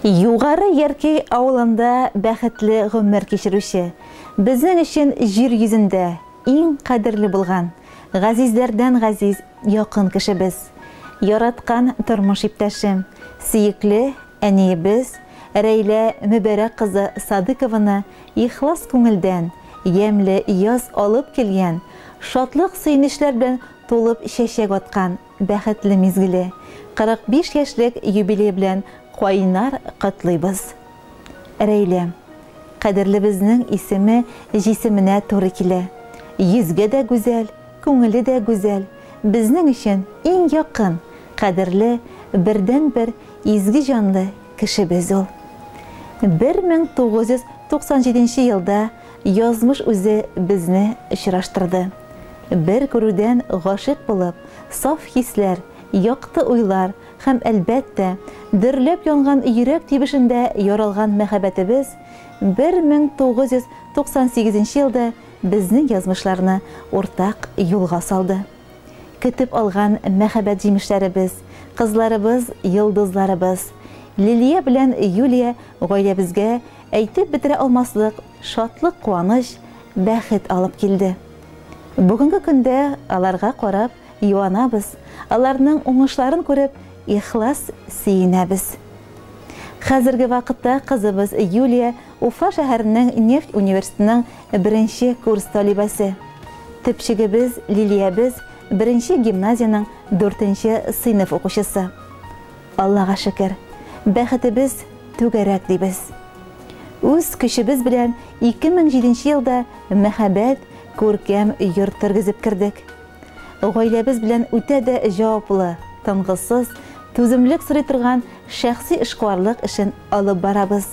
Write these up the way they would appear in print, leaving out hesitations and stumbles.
Югары Яркәй авылында бәхетле гомер кичерүче, безнең өчен җир йөзендә иң кадерле булган, газизләрдән газиз якын кешебез, яраткан тормыш иптәшем, сөекле әниебез Рәйлә Мөбәрәк кызы Садыкованы ихлас күңелдән, ямьле яз алып килгән, шатлык-сөенечләр белән тулып чәчәк аткан бәхетле мизгеле, 45 яшьлек юбилее белән кайнар котлыйбыз. Рәйлә. Кадерлебезнең исеме җисеменә туры килә. Йөзгә дә гүзәл, күңеле дә гүзәл, безнең өчен иң якын, кадерле, бердәнбер изге җанлы кешебез ул. 1997 елда язмыш үзе безне очраштырды. Бер күрүдән гашыйк булып, саф хисләр, якты уйлар һәм, әлбәттә, дөрләп янган йөрәк тибешендә яралган мәхәббәтебез 1998 елда безнең язмышларны уртак юлга салды. Көтеп алган мәхәббәт җимешләребез, кызларыбыз, йолдызларыбыз, Лилия белән Юлия гаиләбезгә әйтеп бетерә алмаслык шатлык-куаныч, бәхет алып килде. Бүгенге көндә аларга карап юанабыз, аларның уңышларын күреп ихлас сөенәбез. Хәзерге вакытта кызыбыз Юлия Уфа шәһәренең нефть университетының беренче курс талибәсе. Төпчегебез Лилиябез беренче гимназиянең дүртенче сыйныф укучысы. Аллага шөкер, бәхетебез түгәрәк дибез. Үз көчебез белән 2007 елда мәһабәт, күркәм йорт тергезеп кердек. Гаиләбез белән үтә дә җаваплы, тынгысыз, түземлек сорый торган шәхси эшкуарлык эшен алып барабыз.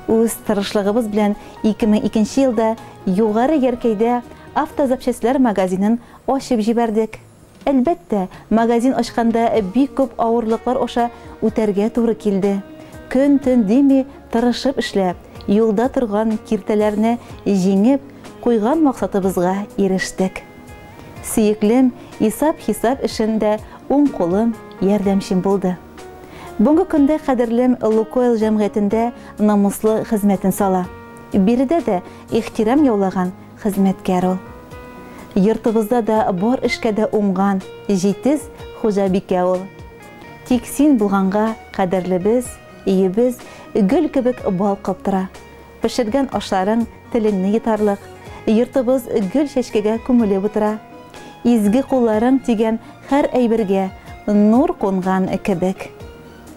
Үз тырышлыгыбыз белән 2002 елда Югары Яркәйдә автозапчастьләр магазинын ачып җибәрдек. Әлбәттә, магазин ачканда бик күп авырлыклар аша үтәргә туры килде. Көн-төн дими тырышып эшләп, юлда торган киртәләрне җиңеп, куйган максатыбызга ирештек. Сөеклем исап-хисап эшендә уң кулым, ярдәмчем булды. Бүгенге көндә кадерлем Лукойл җәмгыятендә намуслы хезмәтен сала. Биредә дә ихтирам яулаган хезмәткәр ул. Йортыбызда да бар эшкә дә уңган, җитез хуҗабикә ул. Тик син булганга кадерлебез, өебез гөл кебек балкып тора. Пешергән ашларың телеңне йотарлык, йортыбыз гөл-чәчкәгә күмелеп утыра. Изге кулларың тигән һәр әйбергә нур кунган кебек.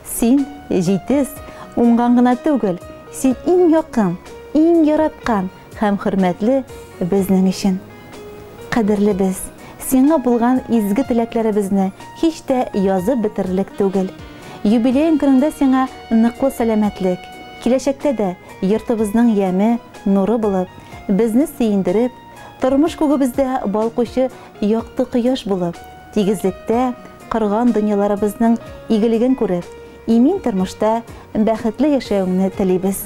Син, җитез, уңган гына түгел, син иң якын, иң яраткан һәм хөрмәтле безнең өчен. Кадерлебез, сиңа булган изге теләкләребезне һич тә язып бетерерлек түгел. Юбилеең көнеңдә сиңа ныклы сәламәтлек, киләчәктә дә йортыбызның яме, нуры булып, безне сөендереп, тормыш күгебездә балкучы якты кояш булып, тигезлектә корган дөньяларыбызның игелеген күреп, имин тормышта бәхетле яшәвеңне телибез.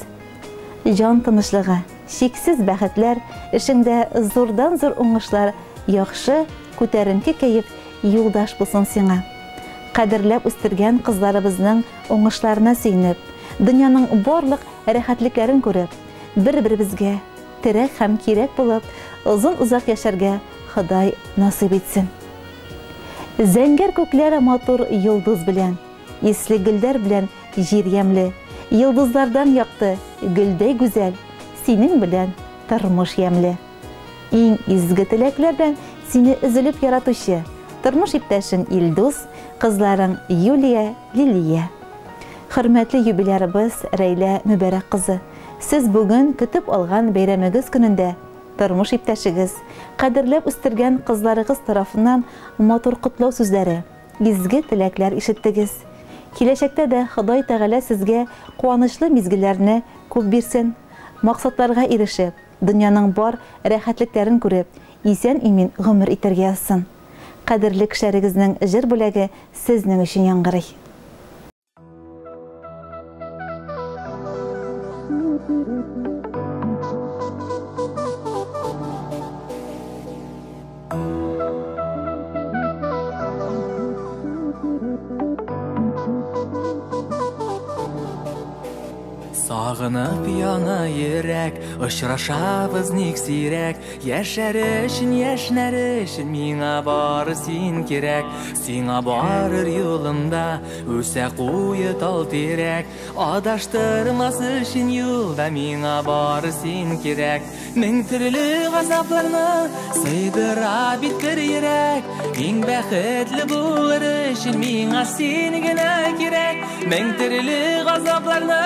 Җан тынычлыгы, чиксез бәхетләр, эшеңдә зурдан-зур уңышлар, яхшы, күтәренке кәеф юлдаш булсын сиңа. Кадерләп үстергән кызларыбызның уңышларына сөенеп, дөньяның барлык рәхәтлекләрен күреп, бер-беребезгә терәк һәм кирәк булып, озын-озак яшәргә Ходай насыйп итсен. Зәңгәр күкләр матур йолдыз белән, исле гөлләр белән җир ямьле, йолдызлардан якты, гөлдәй гүзәл, синең белән тормыш ямьле. Иң изге теләкләр белән сине өзелеп яратучы, тормыш иптәшең Илдус, кызларың Юлия, Лилия. Хөрмәтле юбилярыбыз Рәйлә Мөбәрәк кызы, сез бүген көтеп алган бәйрәмегез көнендә тормыш иптәшегез, кадерләп үстергән кызларыгыз тарафыннан матур котлау сүзләре, изге теләкләр ишеттегез. Киләчәктә дә Ходай Тәгалә сезгә куанычлы мизгелләрне күп бирсен, максатларга ирешеп, дөньяның бар рәхәтлекләрен күреп, исән-имин гомер итәргә язсын. Кадерле кешеләрегезнең җыр бүләге сезнең өчен яңгырый. Сагынып яна йөрәк, очрашабыз ник сирәк. Яшәр өчен, яшьнәр өчен миңа бары син кирәк. Сиңа барыр юлымда үсә куе тал тирәк. Адаштырмас өчен юлда миңа бары син кирәк. Мең төрле газапларны сыйдыра бит бер йөрәк. Иң бәхетле булыр өчен миңа син генә кирәк. Мең төрле газапларны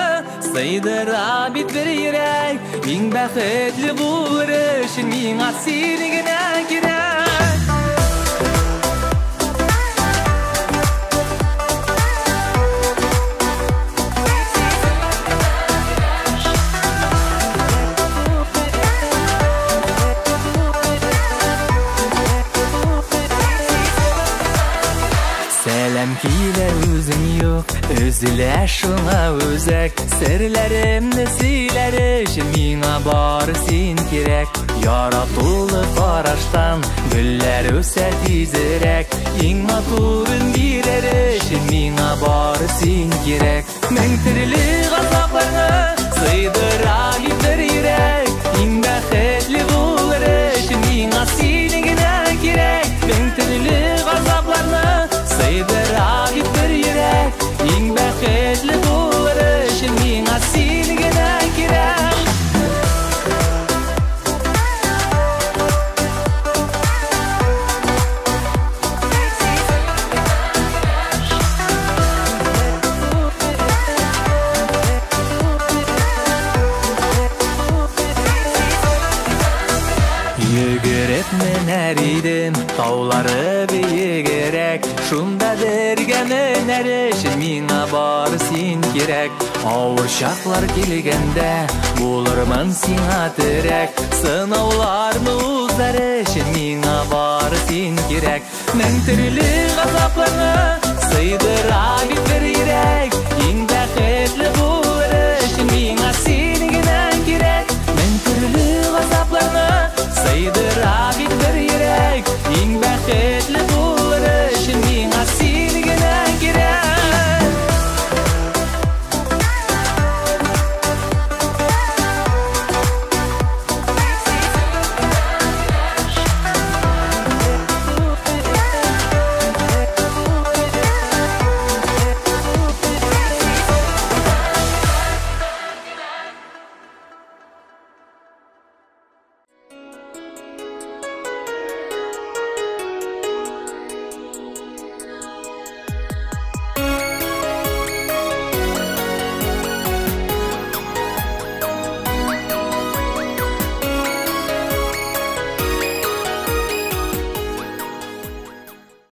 сыйдыра бит бер йөрәк. Иң бәхетле булыр өчен миңа син генә кирәк. Сәлам килә үзең юк, өзелә шуңа үзәк. Серләремне сөйләр өчен миңа бары син кирәк. Яратулы караштан гөлләр үсә тизрәк. Иң матурын бирер өчен миңа бары син кирәк. Мең төрле газапларны сыйдыра бит бер йөрәк. Иң бәхетле булыр өчен миңа син генә кирәк. Мең төрле газапларны сыйдыра бит бер йөрәк. Иң бәхетле булыр өчен миңа син генә кирәк. Йөгереп менәр идем таулары биегерәк. Шунда бергә менәр өчен миңа бары син кирәк. Авыр чаклар килгәндә булырмын сиңа терәк. Сынауларны узар өчен миңа бары син кирәк. Мең төрле газапларны сыйдыра бит